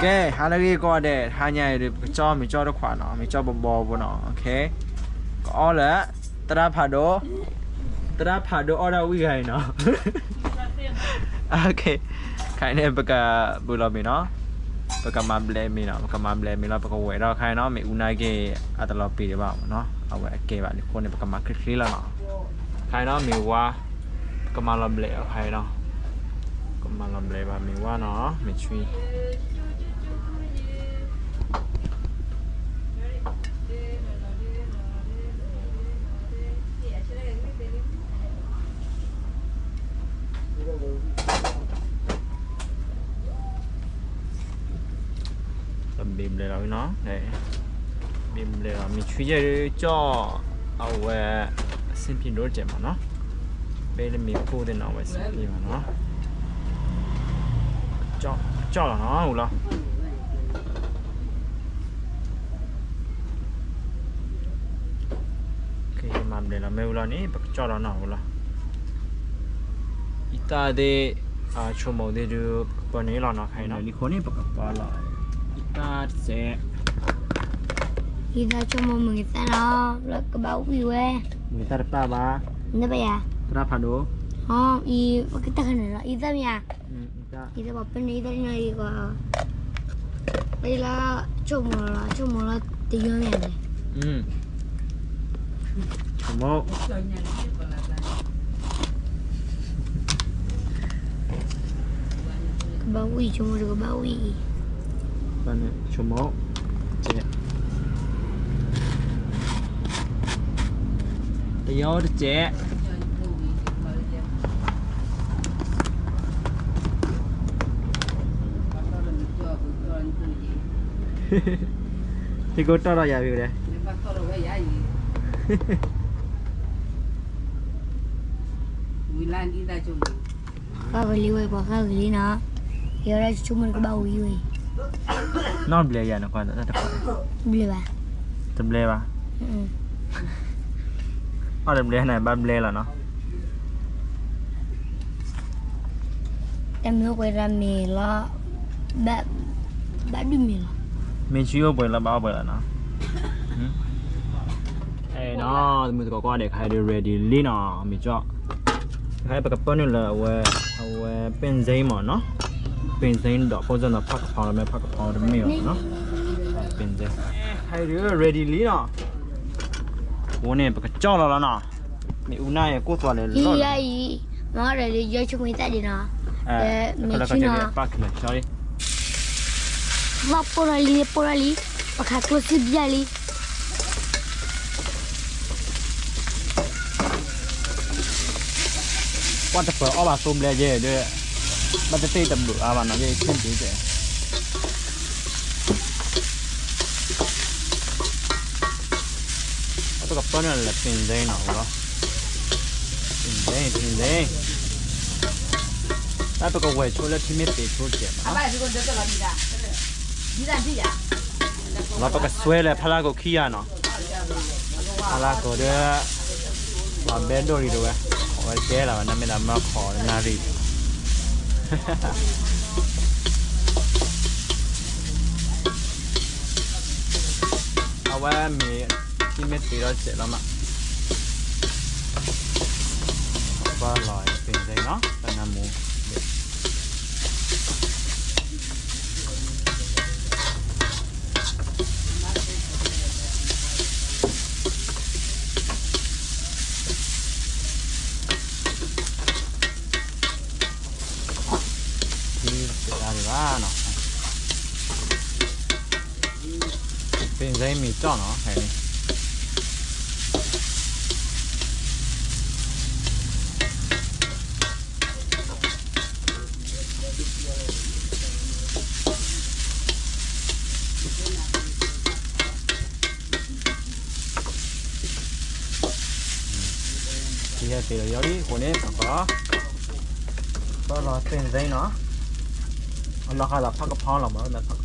ကဲ ဟါလၢအဂ့ၤကိးဂၤဒဲး တဟါညါအံၤဒီး ပကကၠီၣ်မ့ၤကၠီၣ်တခွးနီၤ, မ့ၤကၠီၣ်ဘီဘီဖိနီၤ, ကအီၣ်လၢ သရၣ်ဖးဒိၣ်, သရၣ်ဖးဒိၣ်အီၣ်ဒၣ်ဝံၣ်ဂၤအံၤနီၤ, ခဲအံၤန့ၣ် ပကဘုးလီၤမ့ၤနီၤ, ပကမၤဘျဲးမ့ၤနီၤ, ပကမၤဘျဲးမ့ၤလီၤ ပကဝဲၤထီၣ်ခဲအံၤနီၤ, မ့ၣ်အူနာ်က့ၤ အတလီၤပံာ်ဒံးဘၣ်မ့ၢ်နီၤ, အဝဲအကဲဘၣ်န့ၣ်အဃိန့ၣ် ပကမၤချ့ချ့လီၤနီၤ, ခဲအံၤနီၤ မ့ၢ်ဝါ ပကမၤလီၤဘျဲးအီၤခဲအံၤနီၤ, ကမၤလီၤဘျဲးဘၣ်မ့ၢ်ဝါနီၤ, မ့ၢ်ဆှံ ဘ့ၣ်ဘျဲးလီၤနီၤ, ဘ့ၣ်ဘျဲးလီၤ မ့ၢ်ဆှံယဲၢ်ဒုးကၠီၣ်, အဝဲ အဆင်ပြေဒိၣ်တစဲးမ့ၢ်နီၤ, ဘ့ၣ်လၢမ့ၣ်ပိၢ်သ့ၣ်နီၤ အဝဲဆင်ပြေမ့ၢ်နီၤ, ကၠီၣ်လီၤနီၤ ဝံၤလီၤ မၤဘျဲးလီၤမ့ၣ်အူလီၤန့ၣ် ပကကၠီၣ်လီၤနီၤဝံၤလီၤ, အံသၣ်သ့ၣ် ဆိမိၣ်သ့ၣ်ဒုး ပကပၢနုာ်လီၤနီၤ, ခဲအံၤနီၤ လံၤခိၣ်န့ၣ် ပကပၢလီၤ အံသၣ်တစဲး, အံသၣ်ဆိကမိၣ်မုၢ်ကသၣ်လီၤ, လၢကဘၣ်ဝံၣ်ဝဲ, မုၢ်ကသၣ်တပၣ်ဘၣ်, နတပၣ်ယၤ, သရၣ်ဖးဒိၣ်, အံ ပကတၢ်ခါန့ၣ်လီၤ အံသၣ်မ့ၢ်ယၤ အံသၣ်ပှၤပၢနုာ်အံသၣ်နီၤအံၤကီး, လၢ ဆိကမိၣ်လီၤ ဆိကမိၣ်လီၤ တယီမ့ၢ်န့ၣ်, ဆိကမိၣ် ကဘၣ်ဝံၣ် ဆိကမိၣ်တကဘၣ်ဝံၣ်အံၤ, ဆိကမိၣ် တယီတစဲး ဟံၣ်ကိၢ်တီၢ်ဒီးယၤဝံၤဒီး, ဃၣ်ဂ့ၤလံဝဲ ပှၤဃၣ်ဂ့ၤလံနီၤ, ယဝဲဒၣ်ဆိကမိၣ်တကဘၣ်ဝံၤဝဲအံၤ, နီၢ်ဘျဲယၤန့ၣ်ကွၢ်တၢ်တခါ, ဘျဲဘၣ်, တဘျဲဘၣ်, အီၣ်တဘျဲန့ၣ် ဘၣ်ဘျဲလီၤနီၤ. တၢ်မ့ၢ်အိၣ်ပှဲၤတၢ်မ့ၢ်လီၤ, ဘၣ်ဒုးမ့ၢ်လီၤ, မ့ၢ်ဆှံအိၣ်ပှဲၤလီၤ ဘၣ်အီၣ်ပှဲၤလီၤနီၤ. အဲနီၤ တမုၢ်သကိးကွၢ်ဒဲး ခဲအံၤဒုး ready လံနီၤ မ့ၢ်ကၠီၣ်, ခဲအံၤပကပၢနုာ်လၢအဝဲ, အဝဲ ပ့ၣ်စ့မ့ၢ်နီၤ, ပ့ၣ်စ့ဒီး ဖိစၢ်နီၤ ဖးကဖီလီၤ မ့ၢ်ဖးကဖီတမ့ၢ်ဘၣ်နီၤ, ပ့ၣ်စ့, ခဲအံၤဒုး ready လံနီၤ, အဃိန့ၣ် ပကကၠီၣ်လီၤလီၤနီၤ. မ့ၣ်အူနၢ်အံၤကိၢ်သွးလဲၤလီၤ, ယအံၤ, မ့ၢ်ဒီးလၢယီၤဆိကမိၣ်သၣ်ဒံးနီၤ, မ့ၢ်ဆှံနီၤ, လီၤပိၢ်ထီၣ်လံ ပိၢ်ထီၣ်လံ, ပခးကျိစံဘျဲၣ်လံ. ကွၢ်တပၢၤအီၣ်ဘၣ်သိဘျဲၣ်က့ၤဒီး, ဘၣ်တသ့ၣ်တဘျုးအါဘၣ်နီၤ ယဆ့ၣ်ဒုးကဲး. ပကပၢနုာ်လၢ ပ့ၣ်စ့နီၤ, ပ့ၣ်စ့, ပ့ၣ်စ့, တၢ်ပကဝဲၤဆိလၢထံမ့ၢ်သ့ဆိကဲးမးနီၤ. လီၤပကစွဲလၢဖးလၢကိးခံဂၤနီၤ, ဖးလၢကိးဒီး, ဘဲဒိၣ်ရံၤတဝဲ, အဝဲကဲလီၤဝဲ နမ့ၢ်ဒၣ်မၢခီနၣ်ရံၣ် အဝဲမ့ၢ်, ထံမ့ၢ်သ့ဒီးစဲးလီၤမး, ပၢလီၤ ပ့ၣ်စ့နီၤ ပနၢမူ ထံတဒၣ်ဒံးဘၣ်နီၤ, ပ့ၣ်စ့မ့ၢ်ကၠီၣ်နီၤ ဖဲန့ၣ် ထံဟဲသ့ဒီးယီၤလံ အဃိန့ၣ် ပက, ပၢလီၤပ့ၣ်စ့နီၤ, အလီၤဃာ်ဒီးဖးကဖီလီၤမး လၢဖးကဖီတမ့ၢ်ဘၣ်မးနီၤ, ပၢလီၤ, ပ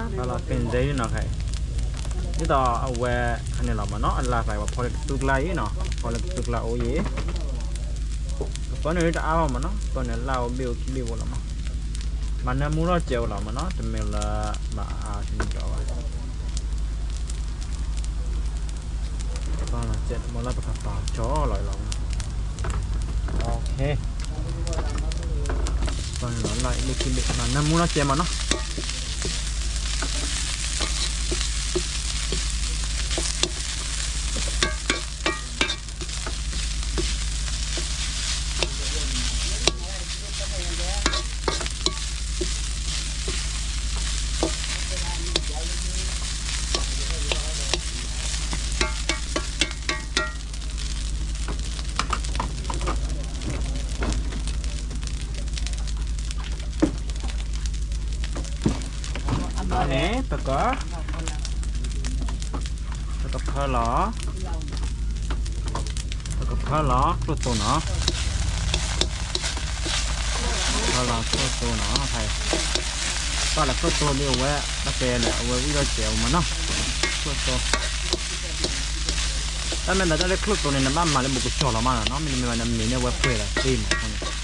ၢလီၤပ့ၣ်စ့နီၤခဲအံၤ, ဒ်သိးအဝဲ, န့ၣ်လီၤမးနီၤ အလၢသးပှၤဖီလၢကသူကျါအံၤနီၤ ဖီလၢကသူကျါအိၣ်အံၤ ပၢနုာ်တအါဘၣ်မးနီၤ, ပၢနုာ်လၢအအိၣ်ဘ့ၣ်အိၣ်ခံဘ့ၣ်ဝဲလီၤမး, မၤနၢမူထီၣ်စဲးဝဲလီၤမးနီၤ, တမ့ၢ်လၢမၤအါအါန့ၣ်ဒီးဘၣ်, ပၢနုာ်စဲးတမ့ၢ်လၢပကပာ်ကၠီလီၤလီၤ, ပၢနုာ်လၢအအိၣ်ဘ့ၣ်ခံဘ့ၣ် မၤနၢမူထီၣ်စဲးမးနီၤ. အန့ၣ် ပက ပကဖၢလီၤ, ပကဖၢလီၤကျိၣ်သိနီၤ, ဖၢလီၤကျိၣ်သိနီၤ, ဖဲ ပၢ်လၢကျိၣ်သိဒ်အဝဲ တၢ်တဲလၢအဝဲဝံၣ်ထီၣ်စဲးအီၤမးနီၤ, ကျိၣ်သိ တၢ်မ့ၢ်သးတၢ်လၢကျိၣ်သိန့ၣ် နဘၣ်မၤလၢဘူးကစီၤလီၤမးနီၤ, မ့တမ့ၢ်ဘၣ်နမ့ၢ်န့ၢ်ဝဲပှဲၤဒီးသ့မးန့ၣ်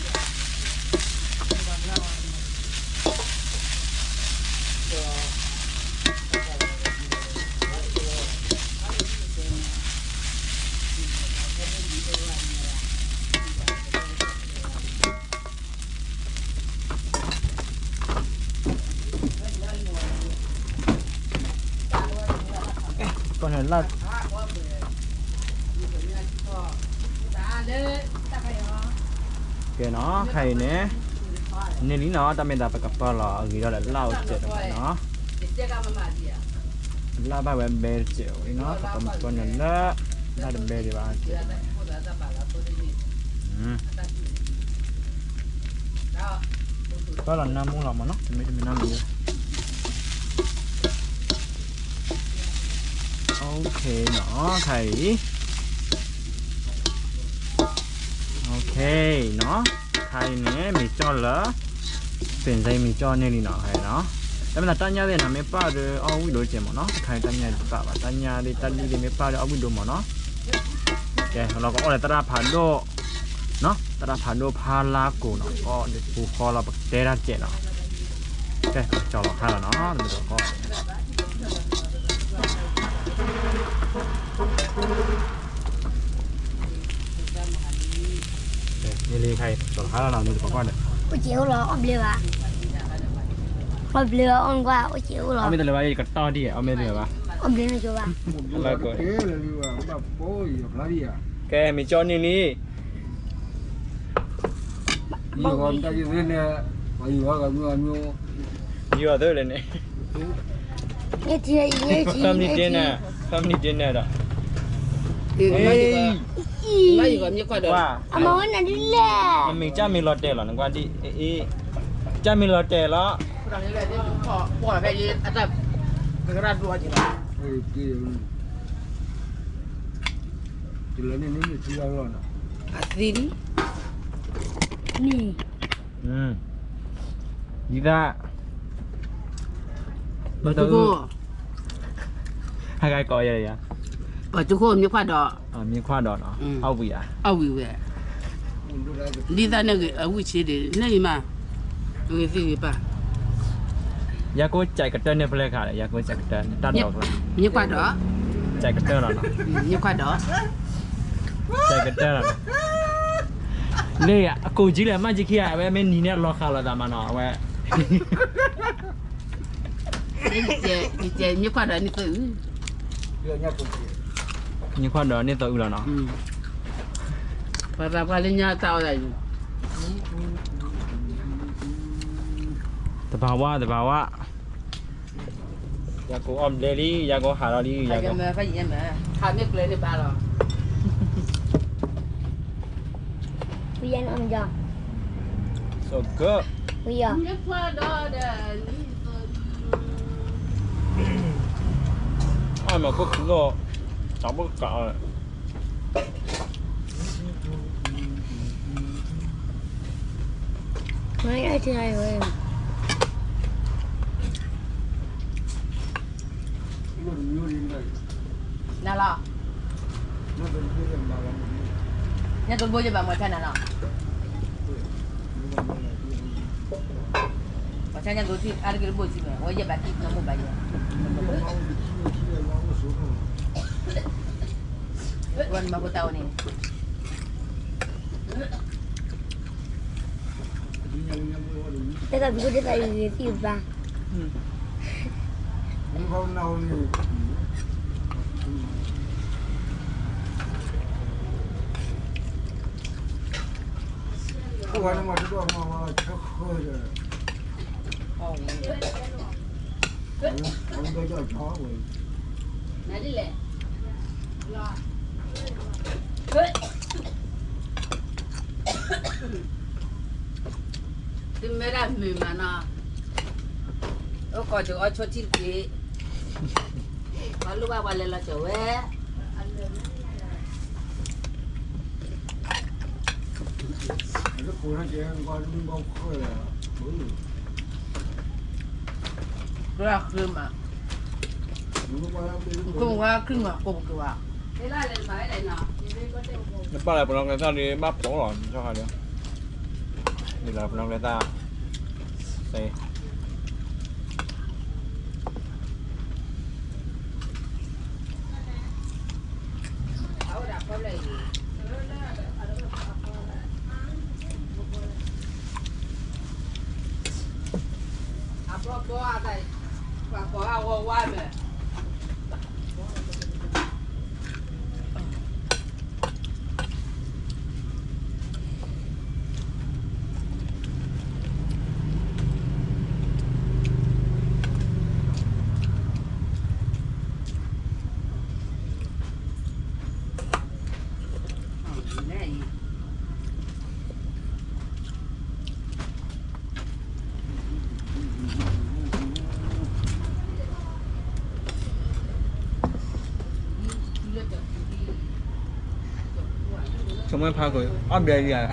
ပၢနုာ်လၢ ကဲနီၤ, ခဲအံၤန့ၣ် န့ၢ်လံနီၤ, တၢ်မ့ၢ်သးပကပၢလီၤအဂ့ၤဒီးလၢ်အိၣ်စဲးတဘၣ်နီၤ, လၢ်ဘၣ်ဝဲဘဲတစဲးဝဲနီၤ, ပကပၢနုာ်လၢ လၢ်တဘဲဒံးဘၣ်စဲးတဘၣ်, ပၢလီၤနၢမူလီၤမးနီၤ, တမ့ၢ်တမ့ၢ်နီတမံၤ OK နီၤ, ခဲအံၤ OK နီၤ, ခဲအံၤန့ၣ် မ့ၢ်ကၠီလၢ ပၢၢ်စဲမ့ၢ်ကၠီန့ၢ်လံနီၤ, ခဲအံၤနီၤ, တၢ်မ့ၢ်သးတၢ်ညၣ်သ့ၣ်နီၤ မ့ၢ်ပာ်ဒီးအီၣ်ဝံၣ်ဒိၣ်စဲးမးနီၤ, ခဲအံၤတၢ်ညၣ်တပာ်ဘၣ်, တၢ်ညၣ်သ့ၣ်တၢ်ဒ်သ့ၣ်မ့ၢ်ပာ်ဒီးအီၣ်ဝံၣ်ဒိၣ်မးနီၤ, ကဲ လီၤကအီၣ်ဒီးသရၣ်ဖးဒိၣ် သရၣ်ဖးဒိၣ်ဖါလါကိာ်နီၤ, ကီၢ်ဒုးပူၤဃီလီၤ ပကတဲတၢ်စဲးနီၤ, ကဲ ကၠီလီၤခါလီၤနီၤ, တမ့ၢ်တခီ န့ၣ်လံခါအံၤ ကၠီလီၤခါလီၤနီၤ, န့ၣ်တခီကွၢ်ဒီး အိၣ်စဲးအိၣ်လီၤ အီၣ်ဘျၢဘၣ်, အီၣ်ဘျၢအီၣ်ကွၢ် အိၣ်စဲးအိၣ်လီၤ, အီၣ်မ့ၢ်တလၢၤဘၣ် ယကတီၢ်ဒံး အီၣ်မ့ၢ်တလၢၤဘၣ်, အီၣ်ဘျၢန့ၣ်ကၠီဘၣ်, ကဲ မ့ၢ်ကၠီန့ၢ်လံ ယီၤသ့လဲၣ်န့ၣ်, family dinner, family dinner ဒီး, အမၤဝဲနၤဒ်လဲၣ်, နမ့ၢ်ကၢ်မ့ၢ်လီၤတဲာ်လီၤ နကွၢ်ဒ်အံၤ, ကၢ်မ့ၢ်လီၤတဲာ်လီၤ, အသ့လံ, န့ၣ်, ဒ်သး, ပှၤသုခိၣ်, ဟဲကိးယၤ, ပှၤသုခိၣ်မ့ၢ်ခွါဒီး, မ့ၢ်ခွါဒီးနီၤ, အီၣ်ဝံၤဧါ, အီၣ်ဝံၤဝဲ, ဒ်သးန့ၣ်ဂ့ၤ အဝံၣ်ဆ့ဒ့ၣ် န့ၣ်အံၤမး, ဂ့ၤသ့ၣ်ဂ့ၤပၢ်, ယၤကိးကၠဲးကတၢၢ်န့ၣ်ဖဲလဲၣ်ခါဒီး ယၤကိးကၠဲးကတၢၢ်န့ၣ် တၢ်ဒိးဖဲလဲၣ်, မ့ၢ်ခွါဒီး, ကၠဲးကတၢၢ်လီၤနီၤ, မ့ၢ်ခွါဒီး, ကၠဲးကတၢၢ်လီၤနီၤ, လၢအကိးကံလဲၣ် မၤကံခံဂၤ အဝဲမ့ၢ်နံၤန့ၣ်အလီၤဃာ်လိာ်သးမးနီၤ အဝဲ ယကဲမ့ၢ်ခွါဒီးန့ၣ်သၢအု, မ့ၢ်ခွါဒီးန့ၣ်သၢအုလီၤနီၤ, ပှၤသးပှၢ်လၢညါတၢ်အီၣ်သးအံၤ, သဘာဝ သဘာဝ, ယၤကိးအီၣ်ဘျဲလံ ယၤကိးဟးထီၣ်လံ ယၤကိး, ဟးမ့ၢ်ကျၢၤန့ၣ်ဘၣ်လီၤ, ဝံယၤန့ၣ်အီၣ်မ့ၢ်ယီၤ, so good, ဝံယၤ, အီၣ်မ့ၢ်ခိၣ်ခုလီၤ, တၢ်ဘိၣ်ကးအီၤ, မ့ၢ်အဲၣ်ထံဂၤအံၤဝဲ, နၤလီၤ, ညၣ်တဘိယဘၣ်မွဲဖဲနၤလီၤ, ညါညါကအိၣ်ထံၣ်အါတက့ၢ်တဘိၣ်စံးဝဲ အဝဲယဲၢ်ဘးခံ နမိၢ်ဘၣ်ယဲၢ် ဝဲနမၤဖိတၢ်အိၣ်န့ၣ် တၢ်သးဘျုးဒ်သိးအံၤသံဘၣ် သုမ့ၢ်ဒၣ်မုာ်မးနီၤ, အိၣ်ကီးတုၤအီၣ်ဆိထံတက့ၢ်, ပှၤလိၣ်ဘၣ်ပှၤလဲၤလီၤကၠီၤဝဲ, ကြၢးဃုမး, ခိၣ်ဝါခုမး ကိးပကဝါ, နပာ်လၢပနီၢ်ကလဲၤသၣ်ဒီး ဘၣ်ပိာ်လီၤ နဆီခါဒီး, ဒ်လၢပနီၢ်ကလဲၤသၣ်, ဆိကမိၣ်ဖးခိၣ် အီၣ်ဘျဲၣ်လံဧါ. န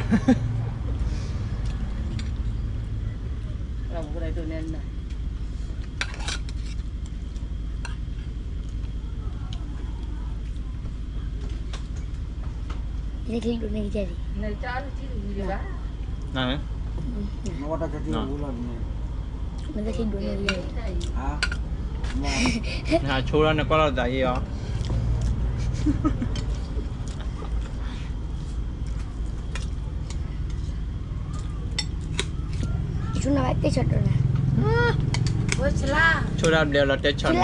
နဆိလီၤနကွၢ်လီၤသးအံၤအီၤ. ဆိဒၣ်ဘျဲလီၤတဲဆီၣ်နၤ,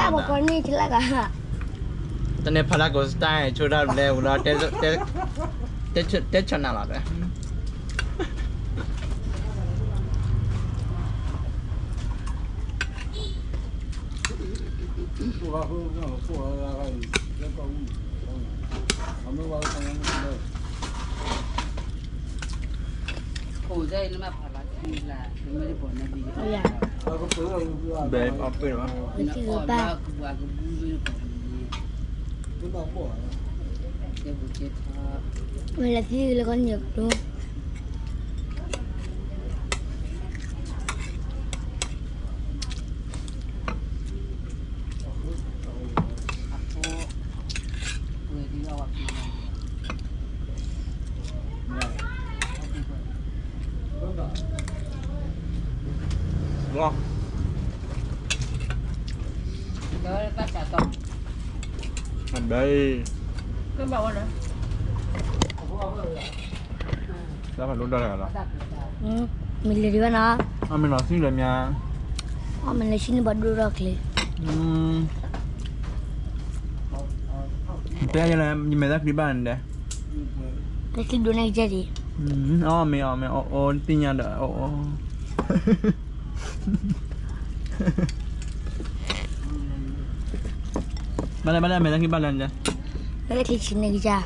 တန့ၢ်ဖးလၢကိး style ဆိဒၣ်ဘျဲဝံၤလီၤ တဲဆီၣ်နၤလီၤ. မ့ၢ်လၢသံလၢကီၢ်န့ၣ်ကျိ တၢ်ဖးဒိၣ်ဒၣ်တဂၤလီၤ. မ့ၢ်လၢဒံးဘၣ်နီၤ, အမ့ၢ်နီၤသံလၢမ့ၢ်, အမ့ၢ်လၢဆံန့ၣ်ပှၤဒိၣ်ထီၣ်ချ့, တဲယလဲၣ် ယမဲာ်သၣ်ချံဘၣ်န့ၣ်ဒီး, သၢချံဒိၣ်န့ၣ်ကစၢ်ဒံး, အီၣ်မ့ၢ်အီၣ်မ့ၢ်အီၣ်အီၣ်သ့ၣ်ညါဒီးအီၣ်အီၣ် ဘၣ်လဲၣ်ဘၣ်လဲၣ် မဲာ်သၣ်ချံဘၣ်လဲၣ်န့ၣ်, မဲာ်သၣ်ချံဆံးန့ၢ်ကစၢ်,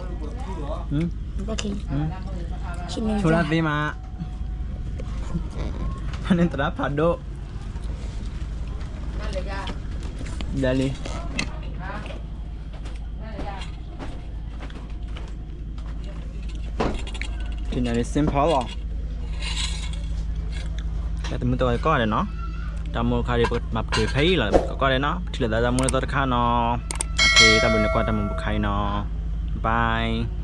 မဲာ်သၣ်ချံ, ဆိဒၣ်သ့မး, န့ၣ်သရၣ်ဖးဒိၣ်, ဒ်လံ ကန့ၣ်လံ simple လီၤ. တၢ်တမုာ်တဝဲကီၢ်ဒဲးနီၤ, တၢ်မိၢ်ခါဒံး ပမၤပတုာ်ဖဲအံၤလီၤ ကီၢ်ဒဲးနီၤ, ပထံၣ်လိာ်သးတၢ်မိၢ်သီတခါနီၤ. တၢ်ဘျုးန့ၣ်ကွၢ်တၢ်မိၢ်ပခါအံၤနီၤ, bye.